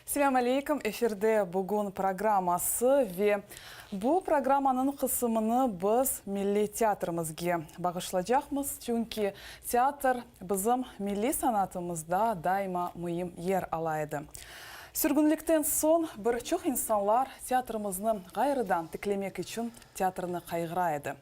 Selâm aleyküm, efirde Bugün programması ve bu programmanıñ qısımını biz milliy teatrimizge bağışlacaqmız, çünki teatr bizim milliy sanatımızda daima müim yer ala edi. Sürgünlikten soñ bir çoq insanlar teatrimizni ğayrıdan tiklemek içün teatrni qayğıra edi.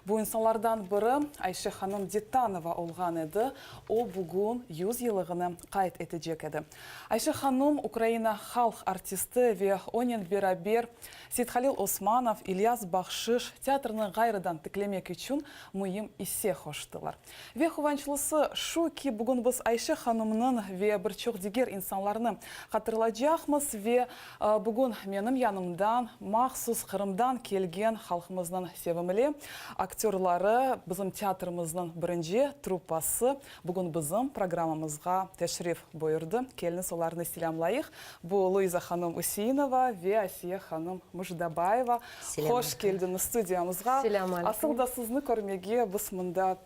Bu insanlardan biri Ayşe hanım Dittanova olğan edi, o bugün yüz yıllığını qayd etecek edi. Ayşe hanım Ukraina halq artisti ve onen beraber Seythalil Osmanov, İlyas Bahşış teatrni ğayrıdan tiklemek içün müim isse qoştılar. Ve quvançlısı şu ki, bugün biz Ayşe hanımnıñ ve bir çoq diger insanlarnı hatırlacaqmız ve bugün menim yanımdan mahsus Qırımdan kelgen halqımıznıñ sevimli aktörları, bizim teatrimizniñ birinci truppası bugün bizim programmamızğa teşrif buyurdı. Keliñiz olarnı selâmlayıq. Bu Luiza hanım Üseinova ve Asiye hanım Mujdabayeva. Hoş keldiñiz studiyamızğa. Asıl da sizni körmege biz mında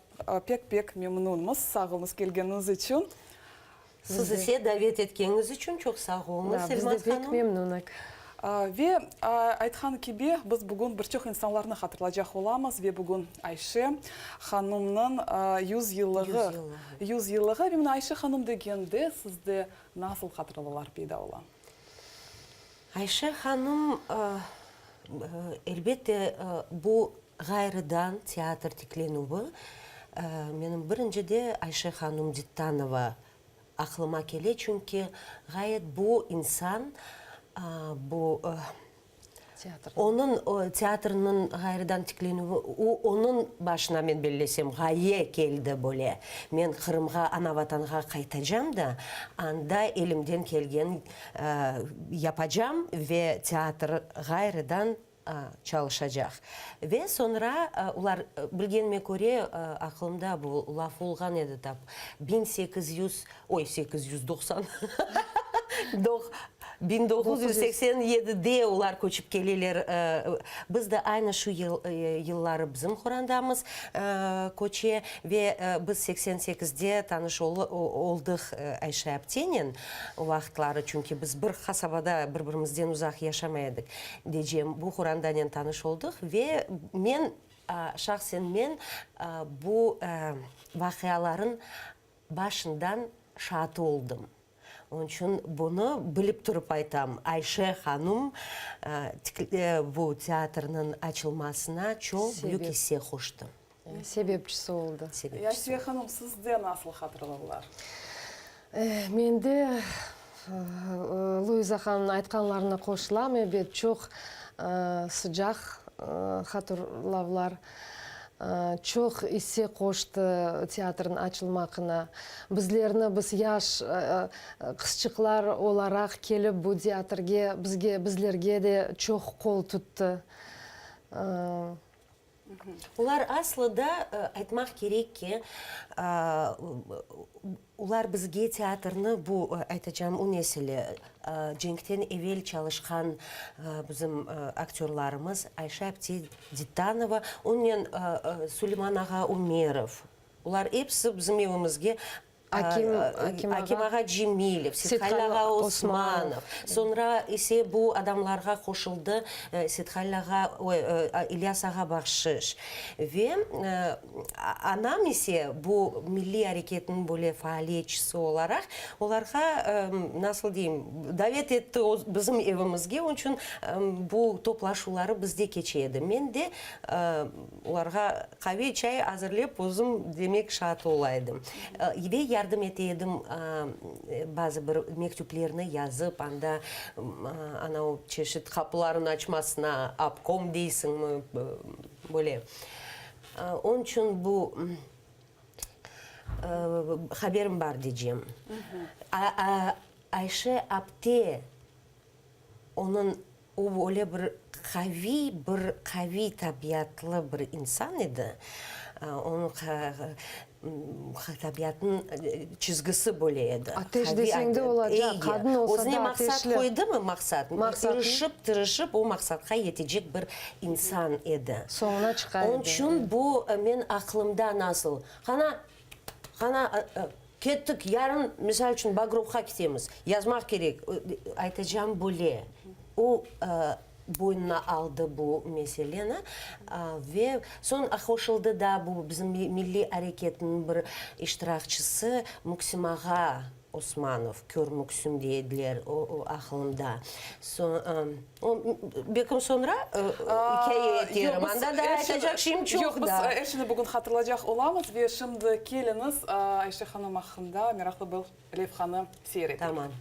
pek-pek memnunmız. Sağ oluñız kelgeniñiz içün. Siz ise davet etkeniñiz içün çoq sağ oluñız, Elmaz hanım. Biz de pek memnunıq. Ve aytqan kibi, biz bugün bir çoq insanlarnı hatırlacaq olamız ve bugün Ayşe hanımnıñ yüz yıllığı, yüz yıllığı. Ve mına Ayşe hanım degende sizde nasıl hatırlavalar peyda ola? Ayşe hanım, elbette, bu ğayrıdan teatr tiklenüvi, menim birincide Ayşe hanım Dittanova aqlıma kele, çünki ğayet bu insan, bu Onıñ teatrınıñ ğayrıdan tiklenüvi, o, onıñ başına, men bellesem, ğaye keldi böyle. Men Qırımğa, ana-Vatanğa qaytacam da, anda elimden kelgen yapacam ve teatr ğayrıdan çalışacaq. Ve soñra, olar, bilgenime köre, aqılımda bu laf olğan edi tap, 1800, oy, 890, 1987-de olar köçip keleler. Biz de aynı şu yılları bizim qorandamız köçe ve biz 88-de tanış oldıq Ayşe aptenen o vaqıtları, çünki biz bir qasabada bir-birimizden uzaq yaşamay edik, deycem, bu qorandanen tanış oldıq ve men, şahsen men bu vaqiaların başından şaatı oldım. Onıñ içün bunı bilip turıp aytam, Ayşe hanum bu teatrniñ açılmasına çoq büyük isse qoştı. Sebepçisi oldı. Asiye hanum, sizde nasıl hatırlavlar? Mende Luiza hanımnıñ aytqanlarına qoşulam, ebet, çoq sıcaq hatırlavlar. Çoq isse qoştı teatrnıñ açılmaqına. Bizlerni, biz yaş qızçıqlar olaraq kelip bu teatrge, bizge, bizlerge de çoq qol tuttı. Olar aslı da, aytmaq kerek ki, olar bizge teatrnı, bu, aytacağım, o nesili, cenkten evel çalışqan bizim aktörlarımız Ayşe apte Dittanova, onen Suleyman ağa Ümerov, olar episi bizim evimizge Akim ağa Cemilev, Sethalil ağa Osmanov, soñra ise bu adamlarğa qoşuldı Sethalil ağa, oy, İlyas ağa Bahşış. Ve anam ise bu milliy areketniñ böyle faaliyetçisi olaraq olarğa, nasıl deyim, davet etti bizim evimizge, onıñ içün bu toplaşuvları bizde keçe edi. Men de Olarğa qave, çay azırlep, özüm, demek, şaat ola edim. Ve yardım ete edim, bazı bir mektüplerni yazıp, anda ana o çeşit qapıların açmasına, obkom deysiñmi, böyle. Onıñ içün bu haberim bar deycem. Ayşe apte Onıñ, o öyle bir qaviy, bir qaviy tabiatlı bir insan edi. Onıñ tabiatınıñ çizgisi böyle edi. Ateş deseñ de olacaq, qadın olsa da ateşli. Özüne maqsat qoydımı, maqsat, tırışıp, tırışıp o maqsatqa yetecek bir insan edi. Soñuna çıqa edi. Onıñ içün bu men aqlımda nasıl, qana, qana. Kettik, yarın, misal içün, Bagrovğa ketemiz, yazmaq kerek, aytacağım böyle, o boynuna aldı bu meseleni ve soñ qoşuldı da bu bizim milliy areketniñ bir iştirakçisi Müksüm ağa Osmanov, Kör Müksüm dey ediler, o aqılımda. Soñ, o, belkim soñra ikâye eterim, anda da aytacaq şeyim çoq da. Yoq, biz er şeyni bugün hatırlacaq olamız ve şimdi keliñiz, Ayşe hanım aqqında meraqlı bir levhanı seyir eteyik. Tamam.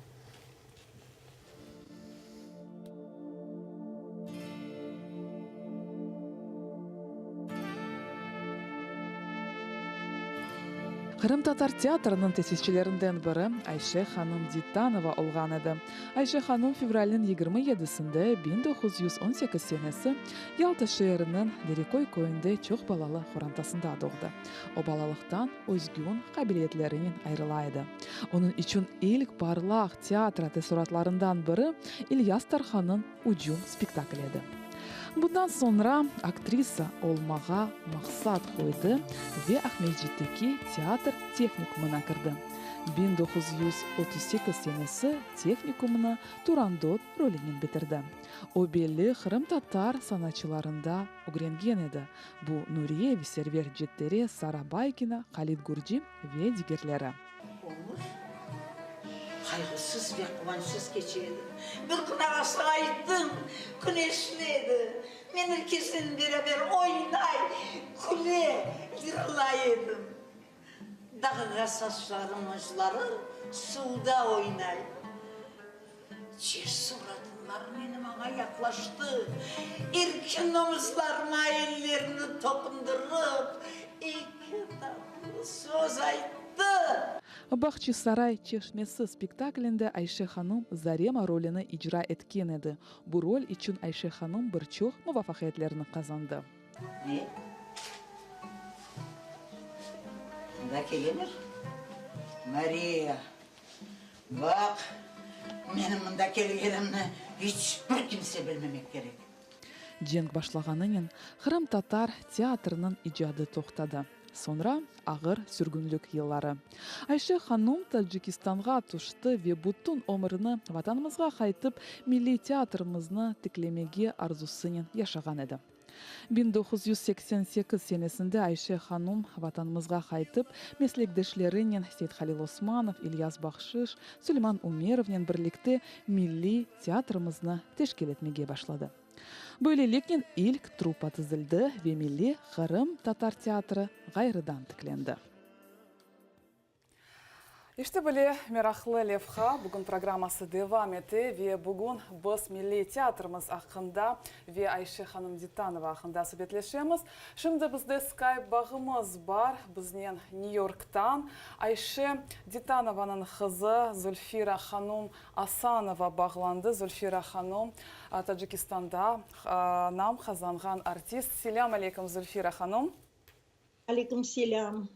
Qırımtatar teatrınıñ tesisçilerinden biri Ayşe hanım Dittanova olğan edi. Ayşe hanım fevralniñ 27-sinde 1918 senesi Yalta şeeriniñ Dereköy köyünde çoq balalı qorantasında doğdı. O balalıqtan özgün qabiliyetlerinen ayrıla edi. Onıñ içün ilk parlaq teatro teessuratlarından biri İlyas Tarhannıñ Ücüm spektakli edi. Bundan soñra aktrisa olmağa maqsat qoydı ve Aqmescitteki teatr tehnikumına kirdi. 1938 senesi tehnikumnı Turandot rolünen bitirdi. O belli qırımtatar sanatçılarında ögrengen edi, bu Nuriye ve Server Cettere, Sara Baykina, Halit Gürci ve digerleri. Ömür qayğısız ve quvançsız keçe edi. Bir kün ağası aydın, küneşli edi. Men er kesnen beraber oynay, küle, yırlay edim. Dağğa saçlarım ucları suvda oynay. Cesur adımlarınen maña yaqlaştı, erkin omuzlarıma ellerini toqundırıp, eki tatlı söz ayttı. Bahçisaray çeşmesi spektaklinde Ayşe hanım Zarema rolüni icra etken edi. Bu rol içün Ayşe hanım bir çoq muvafaqiyetlerni qazandı. Ne? Mında keleler? Mariya, baq, menim mında kelgenimni iç bir kimse bilmemek kerek. Cenk başlağanınen qırımtatar teatriniñ icadı toqtadı. Soñra ağır sürgünlik yılları. Ayşe hanum Tacikistanğa tüşti ve bütün ömrüni Vatanımızğa qaytıp milliy teatrimizni tiklemege arzusınen yaşağan edi. 1988 senesinde Ayşe hanum Vatanımızğa qaytıp, meslekdeşlerinen Seythalil Osmanov, İlyas Bahşiş, Süleyman Umerovnen birlikte milliy teatrimizni teşkil etmege başladı. Böyleliknen ilk truppa tizildi ve milliy Qırım tatar teatri ğayrıdan tiklendi. İşte böyle meraqlı levha bugün programması devam ete ve bugün biz milliy teatrımız aqqında ve Ayşe hanım Dittanova aqqında subetleşemiz. Şimdi bizde Skype bağımız bar, biznen New Yorktan Ayşe Dittanovanıñ qızı Zulfira hanum Asanova bağlandı. Zulfira hanum Tacikistanda nam qazanğan artist. Selâm aleykum, Zulfira hanum. Aleyküm selâm.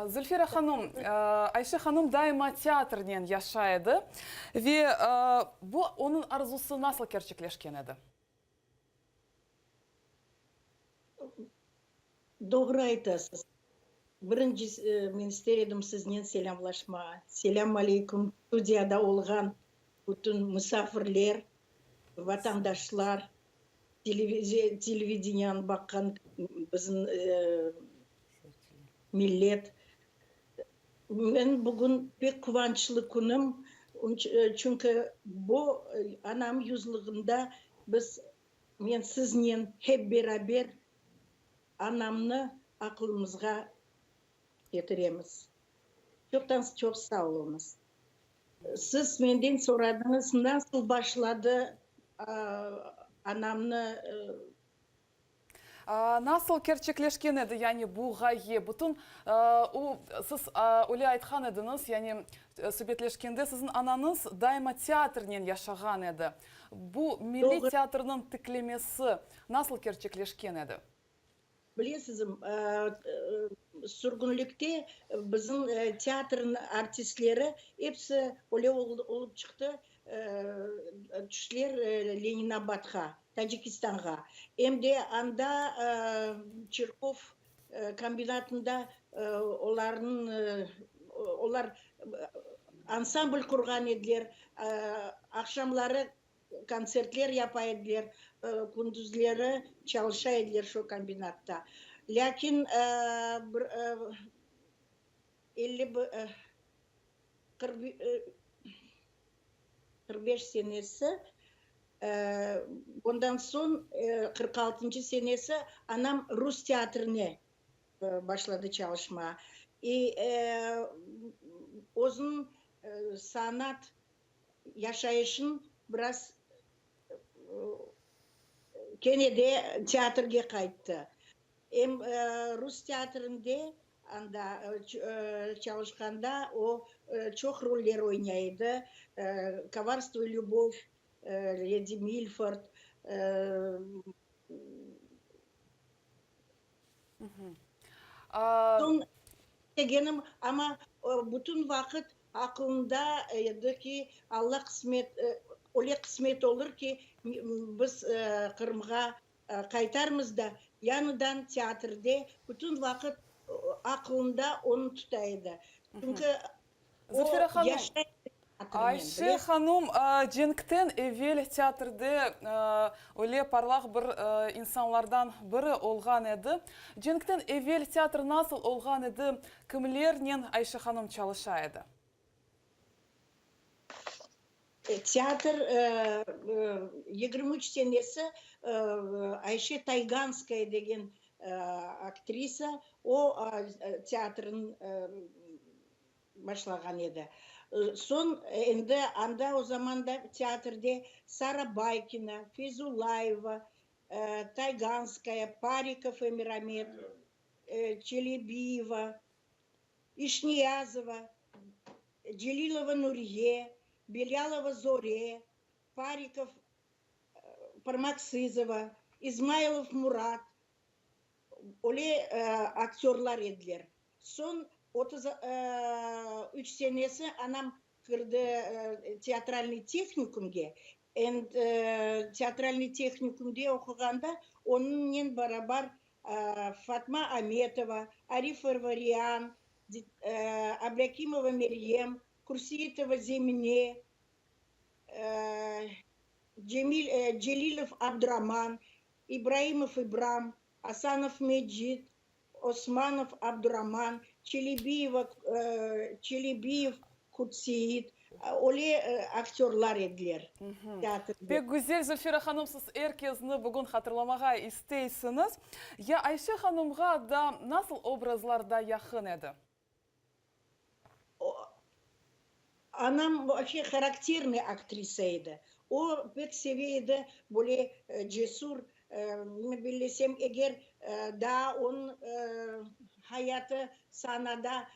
Zulfira hanum, Ayşe hanum daima teatrnen yaşay edi ve bu onıñ arzusı nasıl kerçekleşken edi? Doğru aytasız. Birinci men ister edim siznen selâmlaşmağa. Selâm aleyküm, studiyada olğan bütün musafirler, vatandaşlar, Televideniyanı baqqan bizim millet. Men bugün pek quvançlı künüm, çünki bu anam yüzlığında biz, men siznen hep beraber anamnı aqlımızğa ketiremiz. Çoqtan çoq sağ oluñız. Siz menden soradıñız, nasıl başladı anamnı. Nasıl kerçekleşken edi, yani bu ğaye? Bütün o, siz öyle aytqan ediñiz, yani subetleşkende siziñ anañız daima teatrnen yaşağan edi. Bu milliy teatrniñ tiklemesi nasıl kerçekleşken edi? Bilesizmi, sürgünlikte bizim teatrnıñ artistleri episi öyle olıp çıqtı, tüştiler Leninabadğa, Tacikistanğa. Em de anda Çirkov kombinatında olarnıñ. Olar ansambl qurğan ediler, aqşamları kontsertler yapa ediler, kündüzleri çalışa ediler şo kombinatta. Lâkin bir 50 45 senesi, ondan soñ 46-ncı senesi anam rus teatrine başladı çalışmağa. İ özüniñ sanat yaşayışın biraz kene de teatrge qayttı. Em rus teatrinde anda çalışqanda o çoq roller oynay edi, Kovarstvo i lübov, Ledi Milford, Soñ degenim, amma bütün vaqıt aqlında edi ki, Alla qısmet, öyle qısmet olur ki, biz Qırımğa qaytarmız da, yañıdan teatrde bütün vaqıt aqlında onı tuta edi. Çünki o yaşay edi teatrnen, Ayşe bilesiz. hanum, cenkten evel teatrde öyle parlaq bir insanlardan biri olğan edi. Cenkten evel teatr nasıl olğan edi, kimlernen Ayşe hanum çalışa edi? Teatr 23 senesi Ayşe Tayganskaya degen aktrisa, o teatrnı başlağan edi. Soñ endi anda o zamanda teatrde Sara Baykina, Feyzullayeva, Tayganskaya, Parikov Emiramet, Çelebiyeva, İşniyazova, Celilova Nuriye, Belâlova Zore, Parikov Parmaksızova, İzmaylov Murat, öyle aktörlar ediler. Soñ 33 senesi anam kirdi teatralnıy tehnikumge. Endi teatralnıy tehnikumde oquğanda onıñnen barabar Fatma Ametova, Arif Varvarian, Ablâkimova Meryem, Kurseitova Zemine, Cemil Celilov Abduraman, İbraimov İbram, Asanov Mecit, Osmanov Abduraman, Çelebiyeva Çelebiyev Kurtseit, öyle aktörlar ediler teatrde. Pek güzel, Zülfira hanım, siz er kezni bugün hatırlamağa isteysiñiz. Ya Ayşe hanımğa da nasıl obrazlar da yaqın edi? Anam вообще harakterniy aktrisa edi. O pek seve edi böyle cesur, men bellesem, eger daa onıñ hayatı sanada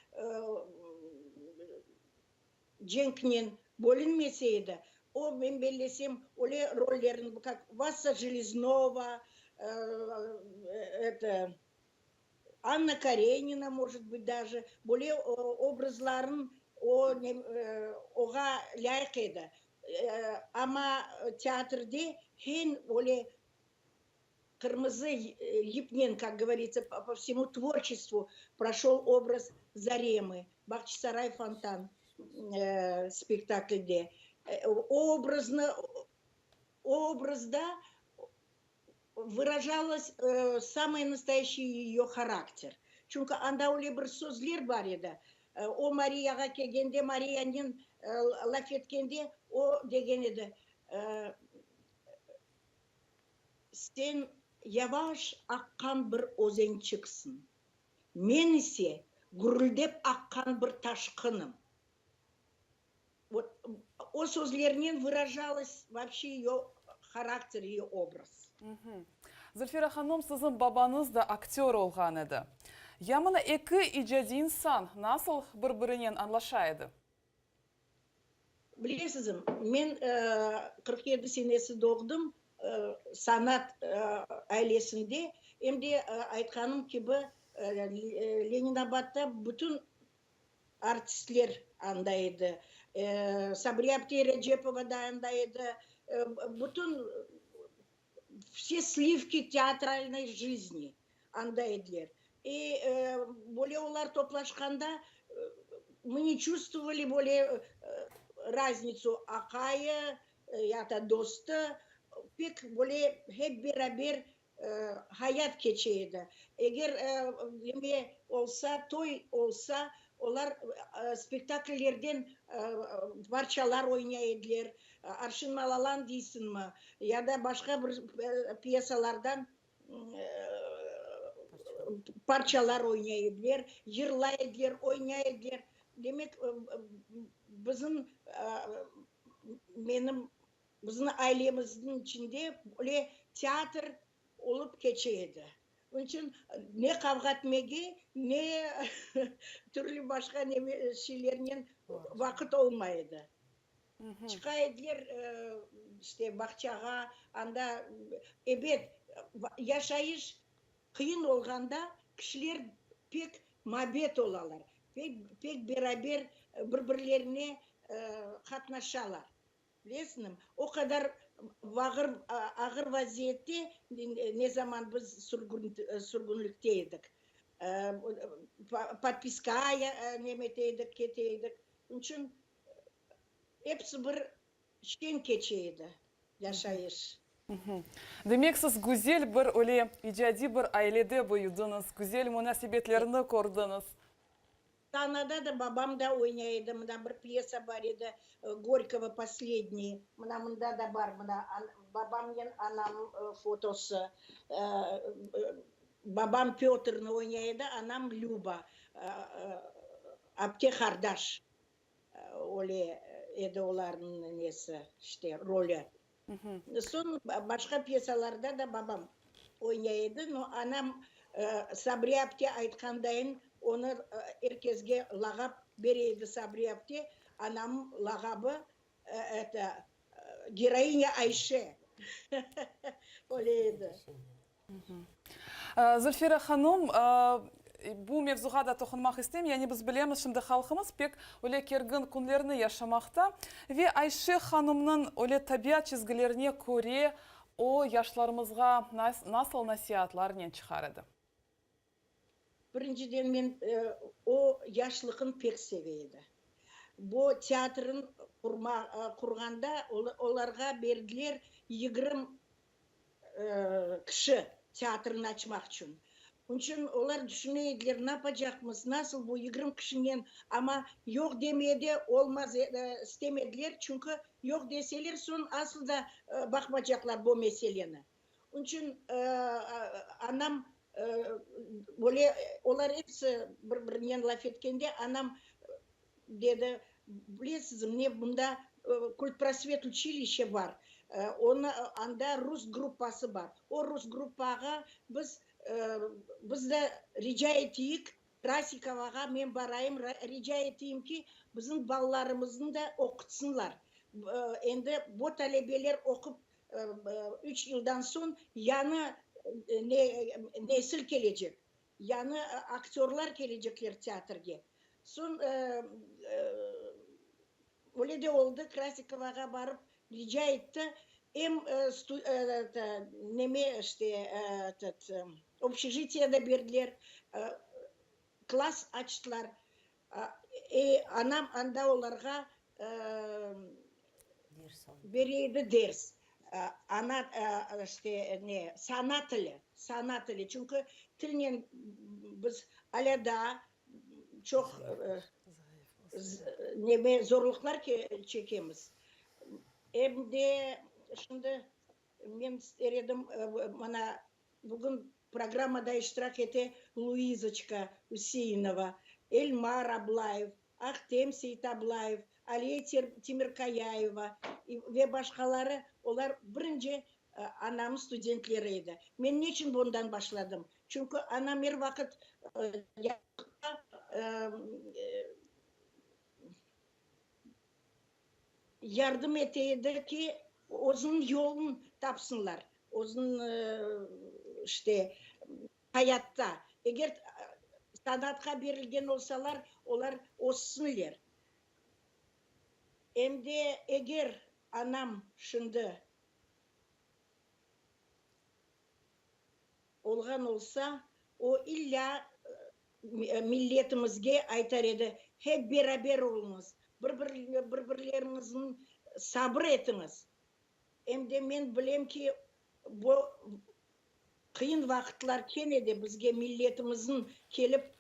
cenknen bölünmese edi, o, men bellesem, öyle rollerin, kak Vassa Jeleznova, eto, Anna Karenina, может быть, даже, böyle obrazların o oğa lâyıq edi. Amma teatrde hen öyle qırmızı yipnen, kak govoritsâ, po vsemu tvorçestvu proşol obraz Zaremı, Bağçasaray fontan spektaklde. O obraznı, o obrazda Vırajalos samıy nastoyaşçiy eyo harakter. Çünki anda öyle bir sözler bar edi. O Mariyağa kelgende, Mariyanen laf etkende, o degen edi, Sen yavaş aqqan bir özençiksiñ, men ise gürüldep aqqan bir taşqınım. Vot, o sözlernen vırajalos voobşe eyo harakter, eyo obraz. Zulfira hanım, siziñ babañız da aktör olğan edi. Ya mına eki icadiy insan nasıl bir-birinen añlaşa edi? Bilesizmi, men 47 senesi doğdım, sanat ailesinde, em de aytqanım kibi, Leninabadda bütün Artistler anda edi. Sabriye apte Recepova da anda edi. Bütün, vse slivki teatralnoy jizni anda ediler. E, böyle olar toplaşqanda, mı ne çuvstvovali böyle raznitsu, aqayı ya da dostu, pek böyle hep beraber hayat keçe edi. Eger neme olsa, toy olsa, olar spektakllerden parçalar oynay ediler, Arşın Malalan deysiñmi, ya da başqa bir pyesalardan parçalar oynay ediler, yırlay ediler, oynay ediler. Demek, bizim, menim, bizim ailemizniñ içinde böyle teatr olıp keçe edi. Onıñ içün ne qavğa etmege, ne türlü başqa neme şeylernen vaqıt olmay edi. Çıqa ediler işte bağçağa, anda, ebet, yaşayış qıyın olğanda kişiler pek mabet olalar, pek, pek beraber bir-birlerine qatnaşalar. Bilesiñmi, o qadar ağır, ağır vaziyette, ne zaman biz sürgün, sürgünlikte edik, podpiska neme ete edik, kete edik. Onıñ içün Episi bir şeñ keçe edi yaşayış. Demek, siz güzel bir, öyle icadiy bir ailede büyüdiñiz, güzel munasebetlerni kördiñiz. Sanada da babam da oynay edi, mına bir pyesa bar edi, Gorkogo Posledniy, mına mında da bar, mına babamnen anam fotosı. Babam Pötrni oynay edi, anam Lüba, apte qardaş. Öyle edi olarnıñ nesi, işte, rolü. Soñ başqa pyesalarda da babam oynay edi, no anam Sabriye apte aytqandayın, onı er kesge lağap bere edi Sabriye apte, anam lağabı, eto, Geroinya Ayşe, öyle edi. Zülfira hanım, bu mevzuğa da toqunmaq isteyim. Yani biz bilemiz, şimdi halqımız pek öyle kergin künlerni yaşamaqta. Ve Ayşe hanımnıñ öyle tabiat çizgilerine köre o yaşlarımızğa nasıl nasiatlarnen çıqar edi? Birinciden men o yaşlıqın pek seve edi. Bu teatrın qurğanda olarğa berdiler 20 kişi teatrını açmaq içün. Onıñ içün olar düşüne ediler, napacaqmız, nasıl bu 20 kişinen, amma yoq demeye de olmaz istemediler, çünki yoq deseler, soñ asıl da baqmacaqlar bu meseleni. Onıñ içün anam böyle, olar episi bir-birinen laf etkende, anam dedi, bilesizmi, ne, bunda kultprosvet uçilişe bar, onı, anda rus gruppası bar, o rus gruppağa biz, biz de rica eteyik, Krasikovağa men barayım, rica eteyim ki, bizim balalarımıznı da oqutsınlar. Endi bu talebeler oqup üç yıldan soñ yañı nesil kelecek, yañı aktörlar kelecekler teatrge. Soñ öyle de oldı, Krasikovağa barıp rica etti, em neme işte общежитие da berdiler, klass açtılar. Anam anda olarğa bere edi ders, ana, işte, ne, sana tili, sana tili, çünki tilnen biz alâ daa çoq neme, zorluqlar çekemiz. Em de şimdi men ister edim, mına, Bugün programmada iştirak ete Luizoçka Üseinova, Elmar Ablayev, Ahtem Seytablayev, Aliye Temirkayayeva ve başqaları, olar birinci anamnıñ studentleri edi. Men neçün bundan başladım? Çünki anam er vaqıt yardım ete edi ki, özüniñ yolun tapsınlar, özüniñ, işte, hayatta. Eger sanatqa berilgen olsalar, olar össünler. Em de eger anam şimdi olğan olsa, o illâ. Milletimizge aytar edi, hep beraber oluñız, bir-bir-bir-birleriñizniñ sabır etiñiz. Em de men bilem ki, bu qıyın vaqıtlar kene de bizge milletimizniñ kelip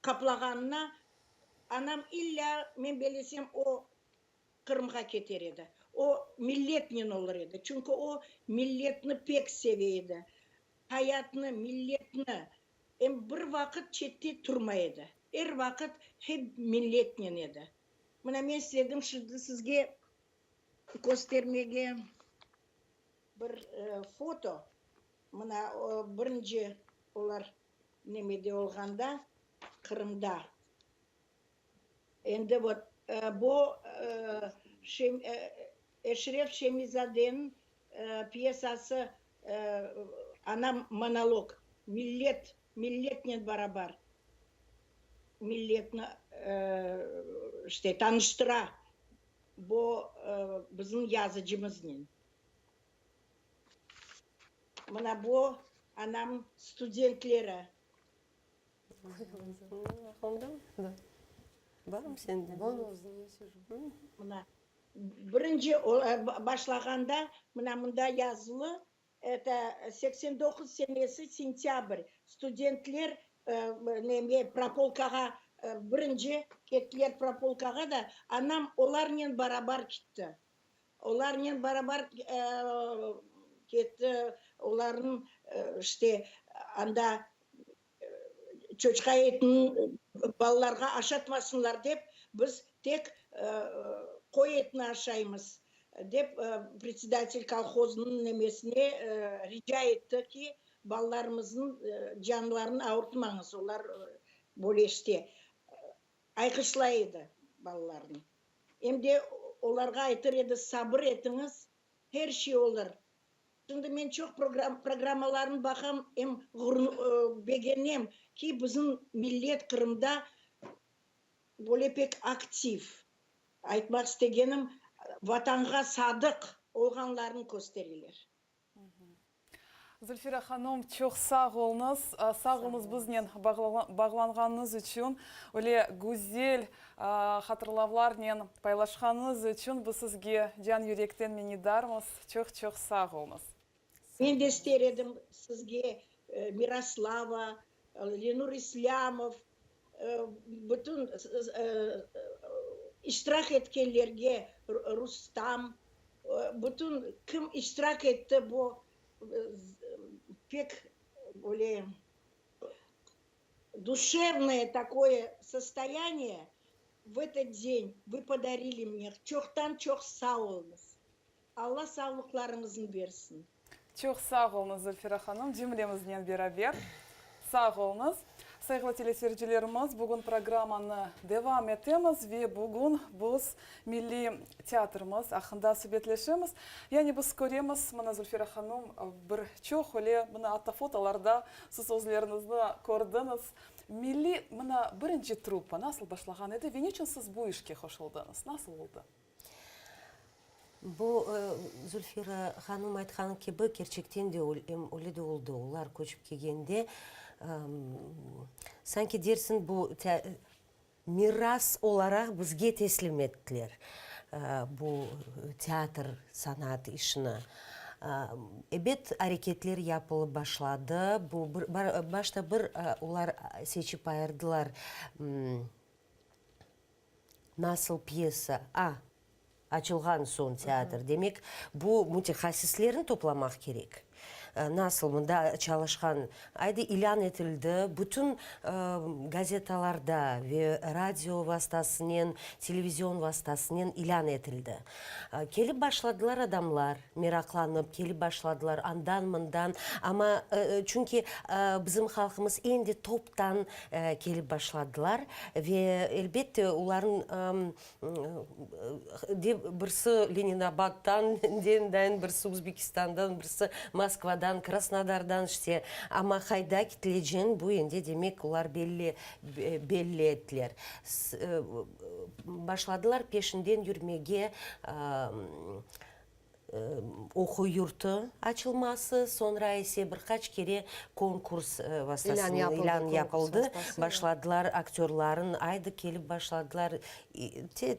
qaplağanına, anam illâ, men belesem, o Qırımğa keter edi. O milletnen olur edi. Çünki o milletni pek seve edi. Hayatnı, milletni. Em bir vaqıt çette turmay edi. Er vaqıt hep milletnen edi. Mına men istedim şimdi sizge köstermege bir foto. Mına birinci olar nemede olğanda, Qırımda. Endi vot, bu Eşref Şemizadeniñ pyesası Anam monolog, millet, milletnen barabar, milletni işte tanıştıra bu bizim yazıcımıznen. Mına bu anam studentleri. Mına, birinci başlağanda, mına mında yazılı, eto, 89 senesi sentâbr, studentler neme, propolkağa, birinci kettiler propolkağa da, anam olarnen barabar kitti. Olarnen barabar ketti, olarnıñ, işte, anda çoçqa etini balalarğa aşatmasınlar dep, biz tek qoy etini aşaymız, dep predsedatel kolhoznıñ nemesine rica etti ki, balalarımıznıñ canlarını avurtmañız, olar böyle işte ayqışlay edi balalarnı. Em de olarğa aytır edi, sabır etiñiz, her şey olur. Şimdi men çoq programmalarnı baqam, em begenem ki, bizim millet Qırımda böyle pek aktiv. Aytmaq istegenim, Vatanğa sadıq olğanlarını köstereler. Zülfira hanım, çoq sağ oluñız. Sağ oluñız biznen bağlanğanıñız içün, öyle güzel hatırlavlarnen paylaşqanıñız içün biz sizge can yürekten minnetdarmız. Çoq-çoq sağ oluñız. Men de ister edim sizge Miroslava, Lenur İslâmov, bütün iştirak etkenlerge, Rustam, bütün kim iştirak etti bu pek böyle duşevnoye takoye sostoyaniye v etot den vı podarili mne, çoqtan-çoq sağ oluñız. Alla sağlıqlarıñıznı bersin. Çoq sağ oluñız, Zülfira hanım, cümlemiznen beraber. Sağ oluñız. Sayğılı teleseyircilerimiz, bugün programmanı devam etemiz ve bugün biz milliy teatrımız aqqında subetleşemiz. Yani biz köremiz, mına Zülfira hanım bir çoq öyle, mına atta fotolarda siz özleriñizni kördiñiz. Milliy, mına birinci truppa nasıl başlağan edi ve niçün siz bu işke qoşuldıñız, nasıl oldı? Bu, Zülfira hanım aytqanı kibi, kerçekten de em öyle de oldı. Olar köçip kelgende, sanki dersiñ, bu miras olaraq bizge teslim ettiler bu teatr sanat işini. Ebet, areketler yapılıp başladı. Bu bir, başta bir olar seçip ayırdılar. Nasıl pyesa? A, açılğan soñ teatr. Demek, bu mütehassislerni toplamaq kerek. Nasıl mında çalışqan? Aydı, ilân etildi, bütün gazetalarda ve radio vastasınen, televizion vastasınen ilân etildi. Kelip başladılar adamlar, meraqlanıp kelip başladılar andan, mından. Amma, çünki bizim halqımız endi toptan kelip başladılar ve, elbette, olarnıñ de birisi Leninabaddan, dayın birisi Özbekistandan, birisi Moskvadan, Krasnodardan, işte, amma qayda ketilecegin bu endi, demek, olar belli, belli ettiler. Başladılar peşinden yürmege. Oquv yurtu açılması, soñra ise bir qaç kere konkurs vastasınen ilân yapıldı, başladılar aktörların, aydı kelip başladılar.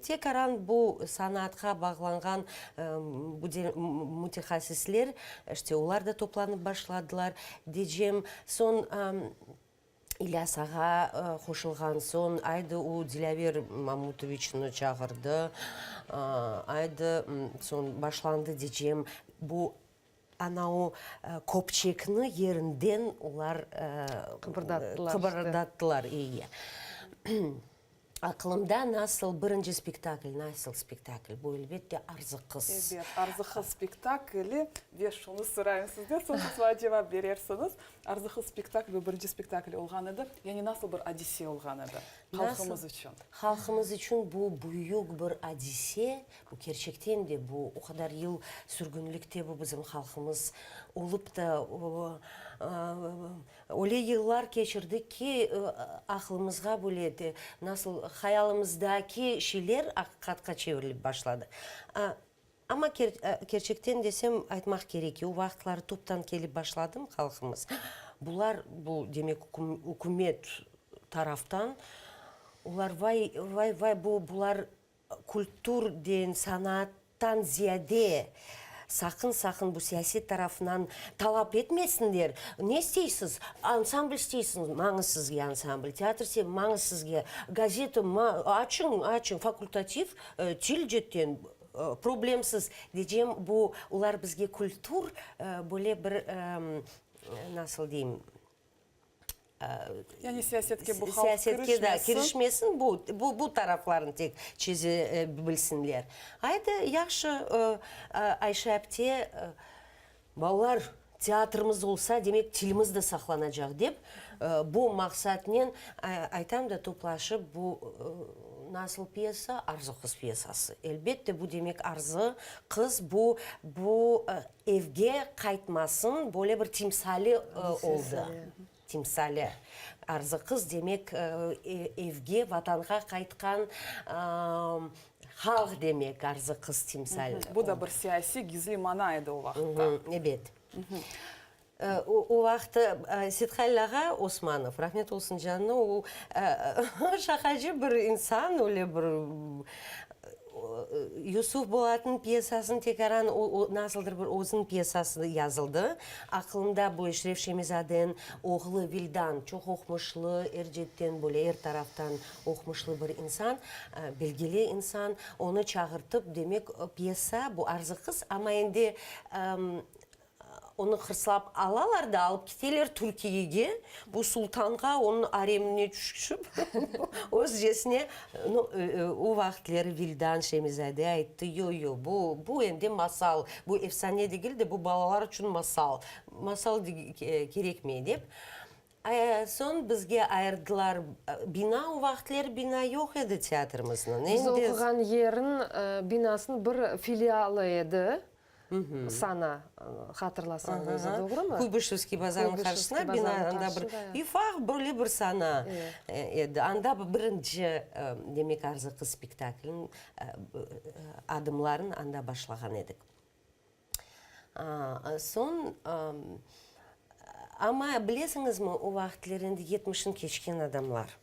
Tekaran bu sanatqa bağlanğan mütehassisler, işte olar da toplanıp başladılar, diycem. Soñ İlyas ağa qoşulğan soñ, aydı o Dilâver Mamutoviçni çağırdı, aydı soñ başlandı diycem, bu ana o köpçekni yerinden olar qıbırdattılar, eyi. Aqlımda nasıl birinci spektakl, nasıl spektakl, bu elbette Arzı qız. Ebet, Arzı qız spektakli ve şunı sorayım sizden, soñ siz maña cevap berersiñiz. Arzı qız spektakli, bu birinci spektakl olğan edi, yani nasıl bir adise olğan edi halqımız içün? Halqımız içün bu büyük bir adise, bu kerçekten de bu o qadar yıl sürgünlikte bu bizim halqımız olıp da Öyle yıllar keçirdik ki, aqlımızğa bile de, nasıl hayalımızdaki şeyler aqiqatqa çevirilip başladı. Amma kerçekten desem, aytmaq kerek ki, o vaqıtları toptan kelip başladım halqımız, bular, bu, demek, ükümet taraftan, olar vay, vay, vay, bu, bular Kültürden, sanaattan ziyade, saqın-saqın bu siyaset tarafından talap etmesinler. Ne isteysiz? Ansambl isteysiñiz, mañız sizge ansambl, teatr isteysiñiz, mañız sizge, gazeta, açıñ, açıñ, fakultativ til cetten problemsiz. Diycem, bu, olar bizge kültür böyle bir, nasıl deyim, Yani siyasetke bu halq kirişmesin. Da kirişmesin, bu, bu, bu taraflarını tek çeze bilsinler. Aydı, yahşı, Ayşe apte, balalar, teatrımız olsa, demek tilimiz de saqlanacaq dep, bu maqsatnen, aytam da, toplaşıp bu nasıl pyesa? Arzı qız pyesası. Elbette, bu demek Arzı qız, bu, bu Evge qaytmasın, böyle bir timsali oldı. Timsali. Arzı qız, demek, evge, Vatanğa qaytqan halq demek, Arzı qız timsali. Bu da bir siyasiy gizli mana edi o vaqıtta. Ebet. O vaqıt Sethalil ağa Osmanov, rahmet olsun canına, o şaqacı bir insan, öyle bir Yusuf Bolatnıñ pyesasını tekaran o, nasıldır bir özüniñ pyesası yazıldı. Aqılımda bu Eşref Şemizadeniñ oğlu Vildan, çoq oqmuşlı, er cetten böyle, er taraftan oqmuşlı bir insan, bilgili insan. Onı çağırtıp, demek, pyesa bu Arzı qız, amma endi Onı hırslap alalar da, alıp kiteler Türkiyege, bu sultanğa, onıñ aremine tüşip, özcesine, nu, o vaqıtleri Vildan Şemizade ayttı, yo, yo, bu, bu endi masal, bu efsane degil de, bu balalar içün masal, masal kerekmey, dep. Soñ bizge ayırdılar bina, o vaqıtleri bina yoq edi teatrimizniñ. Biz oquğan yerin binasınıñ bir filialı edi, sana, hatırlasañ özü, doğrumı? Kuybışevskiy bazarınıñ qarşısına bina, anda bir ufaq böyle bir sana edi. Anda birinci, demek, Arzı qız spektakliniñ adımların anda başlağan edik. Soñ, amma bilesiñizmi, o vaqıtler endi yetmişin keçken adamlar.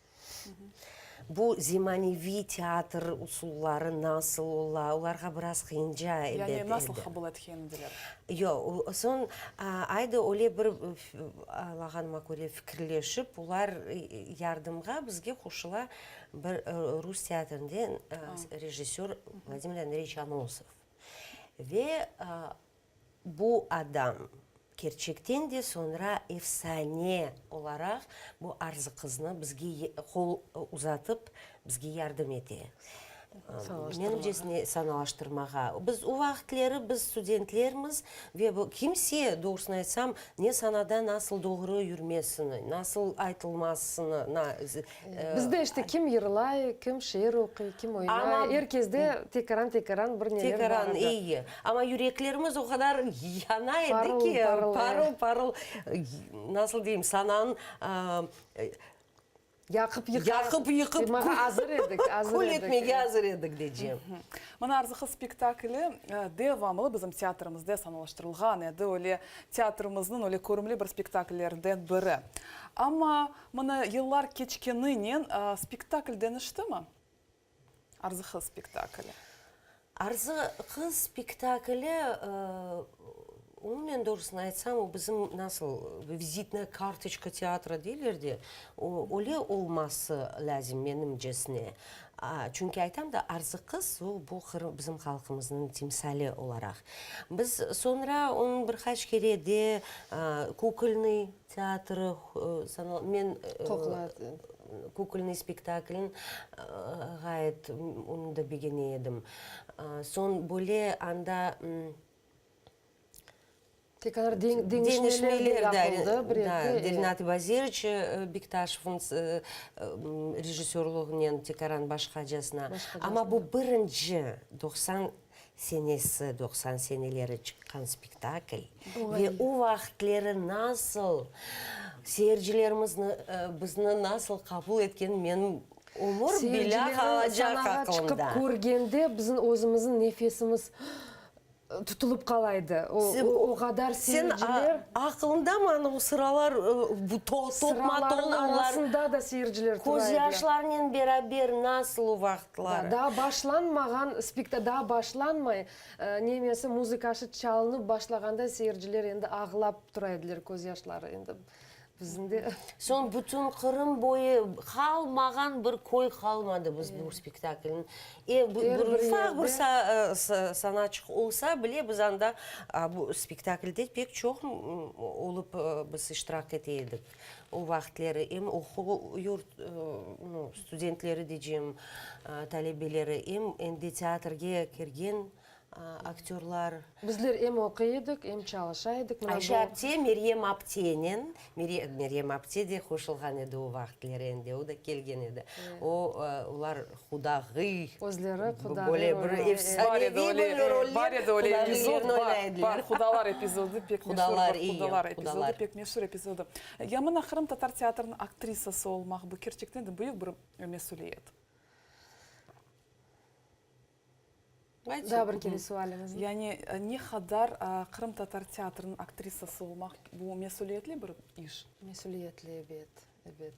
Bu zemaneviy teatr usulları nasıl ola, olarğa biraz qıyınca ebet Yani nasıl qabul etken ediler? Yoq, soñ, aydı öyle bir, alağanıma köre, fikirleşip, olar yardımğa bizge qoşula bir rus teatrinden rejissör Vladimir Andreyeviç Anosov. Ve bu adam kerçekten de soñra efsane olaraq bu Arzı qıznı bizge qol uzatıp, bizge yardım ete. Menimcesine, sanalaştırmağa. Biz o vaqıtleri biz studentlermiz ve bu kimse, doğrusını aytsam, ne sanada nasıl doğru yürmesini, nasıl aytılmasını, Bizde işte kim yırlay, kim şiir oquy, kim oynay, er kesde tekaran-tekaran bir neler bar edi. Tekaran, eyi. Amma yüreklerimiz o qadar yana edi ki, parıl-parıl, nasıl deyim, sananıñ. Yaqıp yıqar. Yaqıp yıqıp Yıqmağa azır edik, azır kül edik. etmege azır edik decem. Mına Arzı qız spektakli devamlı bizim teatrimizde sanalaştırılğan edi. Öyle teatrimizniñ öyle körümli bir spektakllerden biri. Amma mına yıllar keçkeninen spektakl deñiştimi? Arzı qız spektakli. Arzı qız spektakli, umumen doğrusını aytsam, o bizim nasıl vizitnaya kartoçka teatra deyler de, o öyle olması lâzim menimcesine. Çünki aytam da, Arzı qız, o bu bizim halqımıznıñ timsali olaraq. Biz soñra onı bir qaç kere de kukolnıy teatrı, men Qoqla. Kukolnıy spektaklin ğayet onı da begene edim. Soñ böyle anda Tekrar deñişmeler de yapıldı, bir eki. Dilnat İbazeviç Bektaşevniñ rejissörlığınen tekaran başqacasına. Amma bu birinci 90 senesi, 90 seneleri çıqqan spektakl ve o vaqıtleri nasıl seyircilerimizni bizni nasıl qabul etken menim ömür bilâ qalacaq Seyircilerni sanağa aqılımda. çıqıp körgende bizim özümizniñ nefesimiz Tutulıp qala edi. O qadar seyirciler. Sen aqılıñdamı ana o sıralar, bu topma Sıralarnıñ tolu olar. arasında da seyirciler tura edi. Közyaşlarnen beraber nasıl o vaqıtlar. Daa başlanmağan spekta daa başlanmay, nemesi, muzıkaşı çalınıp başlağanda seyirciler endi ağlap tura ediler, közyaşları endi Bizim de. Soñ bütün Qırım boyu qalmağan bir köy qalmadı biz bu spektaklniñ. E, bir ufaq bir sanaçıq olsa bile biz anda bu spektaklde pek çoq olıp biz iştirak ete edik. O vaqıtları em oquv yurt studentleri diycem, talebeleri, em endi teatrge kirgen aktörlar. Bizler em oquy edik, em çalışa edik. Mına Ayşe bu. apte Meryem aptenen, Meryem apte de qoşulğan edi o vaqıtleri endi, o da kelgen edi. O, olar qudağıy. Özleri qudağıy Böyle bir rolü. efsaneviy bir roller, Bar edi öyle epizod, qudağıylerni bar, oynay ediler. bar, qudalar epizodı pek meşur Qudalar, bir iyi, qudalar epizodı qudalar. pek meşur epizodı. Ya mına qırımtatar teatrınıñ aktrisası olmaq, bu kerçekten de büyük bir mesüliyet. Daa bir kere sualiñizni. Yani ne qadar qırımtatar teatrınıñ aktrisası olmaq, bu mesüliyetli bir iş? Mesüliyetli, ebet, ebet.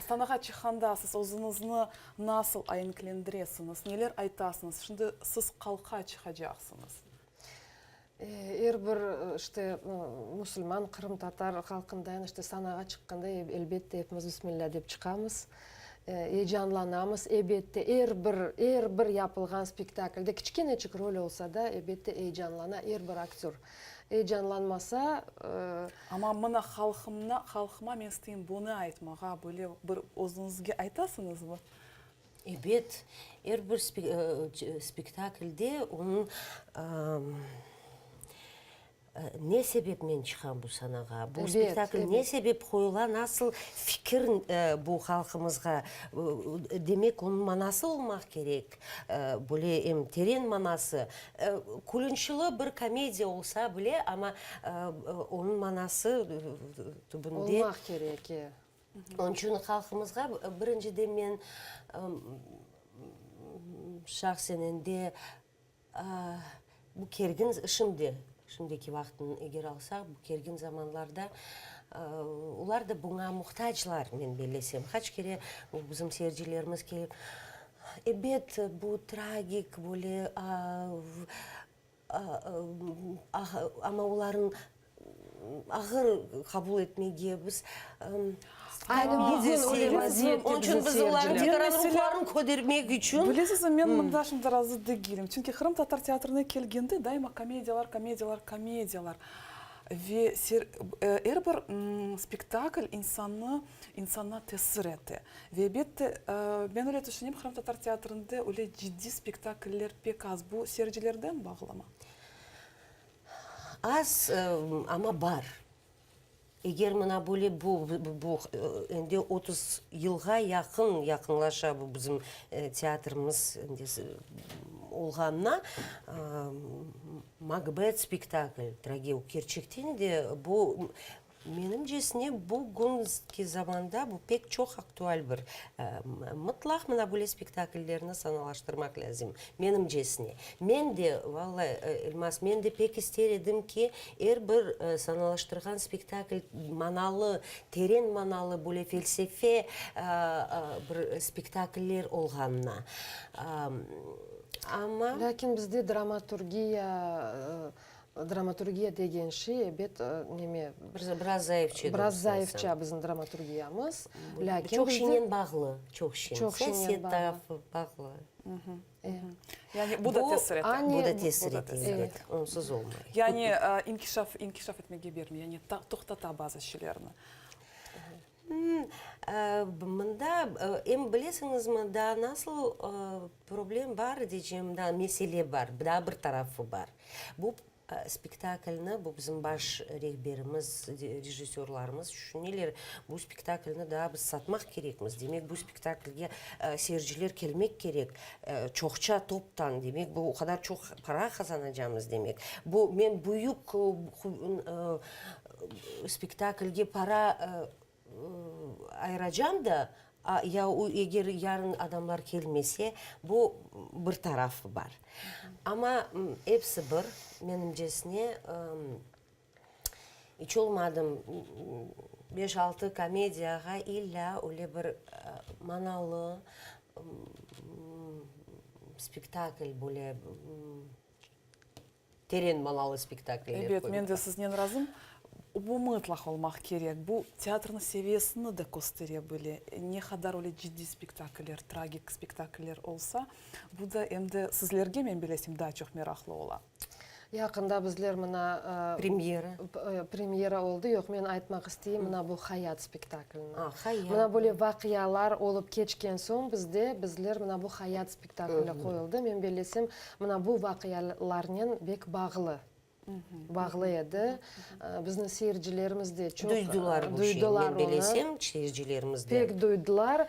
Sanağa çıqqanda siz özüñizni nasıl aenklendiresiñiz, neler aytasıñız? Şimdi siz qalqa çıqacaqsıñız. Er bir, işte, musulman, qırımtatar halqındayın, işte, sanağa çıqqanda, elbette, epimiz Bismillâ dep çıqamız, eyecanlanamız, ebette, er bir, er bir yapılğan spektaklde, kiçkeneçik rol olsa da, ebette, eyecanlana er bir aktör. Eyecanlanmasa. Amma mına halqımna, halqıma men isteyim bunı aytmağa, böyle bir özüñizge aytasıñızmı? Ebet, er bir spektaklde onıñ ne sebepnen çıqam bu sanağa, bu spektakl ne sebep qoyula, nasıl fikir bu halqımızğa, demek, onıñ manası olmaq kerek, böyle em teren manası, külünçli bir komediya olsa bile, amma onıñ manası tübünde. Olmaq kerek, e. Onıñ içün halqımızğa birinciden men şahsen endi bu kergin şimdi, şimdiki vaqıtnı eger alsaq, bu kergin zamanlarda olar da buña muhtaclar, men bellesem. Qaç kere bizim seyircilerimiz kelip, ebet, bu tragik, böyle Amma olarnıñ ağır qabul etmege biz Aynı bugün öyle vaziyette Onıñ içün biz olarnıñ tekaran ruhlarını kötermek içün. Bilesizmi, men mında şimdi razı degilim. Çünki qırımtatar teatrına kelgende daima komediyalar, komediyalar, komediyalar. Ve er bir spektakl insannı, insanına tesir ete. Ve elbette, men öyle tüşünem, qırımtatar teatrinde öyle ciddiy spektakller pek az. Bu seyircilerden bağlımı? Az, amma bar. Eger mına böyle bu, bu endi 30 yılğa yaqın yaqınlaşa bu bizim teatrimiz endi olğanına, Makbet spektakl, tragediya, kerçekten de bu. Menimcesine, bugünki zamanda bu pek çoq aktual bir, mıtlaq mına böyle spektakllerni sanalaştırmaq lâzim, menimcesine. Men de, valla, Elmaz, men de pek ister edim ki, er bir sanalaştırğan spektakl manalı, teren manalı, böyle felsefe bir spektakller olğanına. Amma. Lâkin bizde dramaturgiya Dramaturgiya degen şey, ebet, neme. Biraz zayıfça. Biraz zayıfça bizim dramaturgiyamız. Lâkin çoq şeynen bağlı, çoq şeynen. Çoq şeynen bağlı. Tarafı bağlı. Yani bu da tesir ete. Bu da tesir ete, ebet. Onsuz olmay. Yani inkişaf, inkişaf etmege bermey, yani toqtata bazı şeylerni. Mında, em bilesiñizmi, daa nasıl problem bar deycem, daa mesele bar, daa bir tarafı bar. Bu spektaklni, bu bizim baş rehberimiz, rejissörlarımız tüşüneler, bu spektaklni daa biz satmaq kerekmiz, demek bu spektaklge seyirciler kelmek kerek, çoqça toptan, demek bu o qadar çoq para qazanacamız demek. Bu men büyük spektaklge para ayıracam da, ya eger yarın adamlar kelmese, bu bir tarafı bar. Amma episi bir, menimcesine, iç olmadım beş-altı komediyağa illâ öyle bir manalı spektakl böyle Teren manalı spektakller Ebet, men de siznen razım. Bu mıtlaq olmaq kerek. Bu teatrnıñ seviyesini de köstere bile. Ne qadar öyle ciddiy spektakller, tragik spektakller olsa, bu da em de sizlerge, men bilesem, daa çoq meraqlı ola. Yaqında bizler mına. Premyera. Premyera oldı. Yoq, men aytmaq isteyim, mına bu Hayat spektaklini. A, Hayat. Mına böyle vaqialar olıp keçken soñ bizde, bizler mına bu Hayat spektakli qoyuldı. Men bellesem, mına bu vaqialarnen bek bağlı, bağlı edi. Bizni seyircilerimiz de çoq Duydular bu şeyni, men bellesem, seyircilerimiz de. Pek duydular.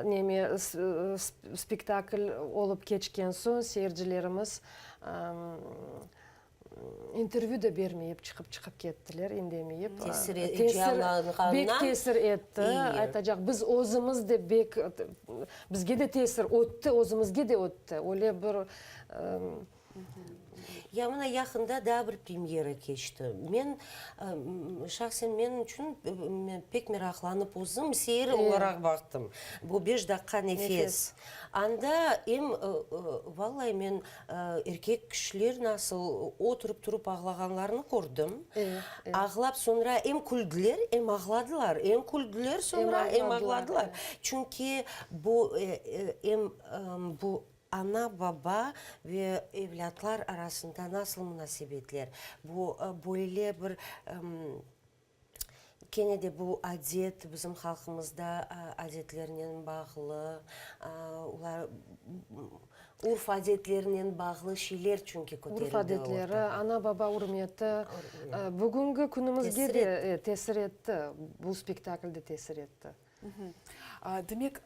Neme, spektakl olıp keçken soñ seyircilerimiz İntervyü de bermeyip çıqıp-çıqıp kettiler, indemeyip. Tesir, heyecanlanğandan. Bek tesir etti, aytacaq. Biz özümiz de bek, bizge de tesir ötti, özümizge de ötti. Öyle bir. Ya mına yaqında daa bir premyera keçti. Men, şahsen menim içün, men pek meraqlanıp özüm seyir olaraq baqtım. Bu Beş daqqa nefes. Anda em, vallahi men Erkek kişiler nasıl oturıp turıp ağlağanlarını kördim. Ağlap soñra em küldiler, em ağladılar. Em küldiler soñra, em ağladılar. Çünki bu em bu ana-baba ve evlâtlar arasında nasıl munasebetler, bu böyle bir Kene de bu adet bizim halqımızda adetlernen bağlı, olar urf-adetlernen bağlı şeyler çünki köterildi ortağa. Urf-adetleri, ana-baba ürmeti bugüngi künümizge de tesir etti, bu spektakl de tesir etti. Demek,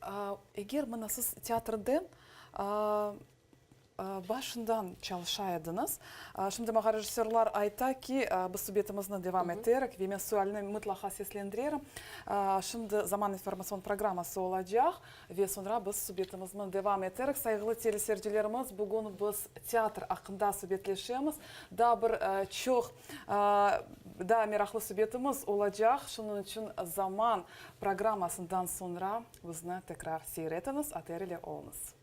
eger mına siz teatrden Başından çalışa ediñiz. Şimdi maña rejissörlar ayta ki, biz subetimizni devam eterik ve men sualni mıtlaqa seslendirerim. Şimdi Zaman informatsion programması olacaq ve soñra biz subetimizni devam eterik. Sayğılı teleseyircilerimiz, bugün biz teatr aqqında subetleşemiz. Daa bir çoq daa meraqlı subetimiz olacaq. Şunıñ içün Zaman programmasından soñra bizni tekrar seyir etiñiz, ATR ile oluñız.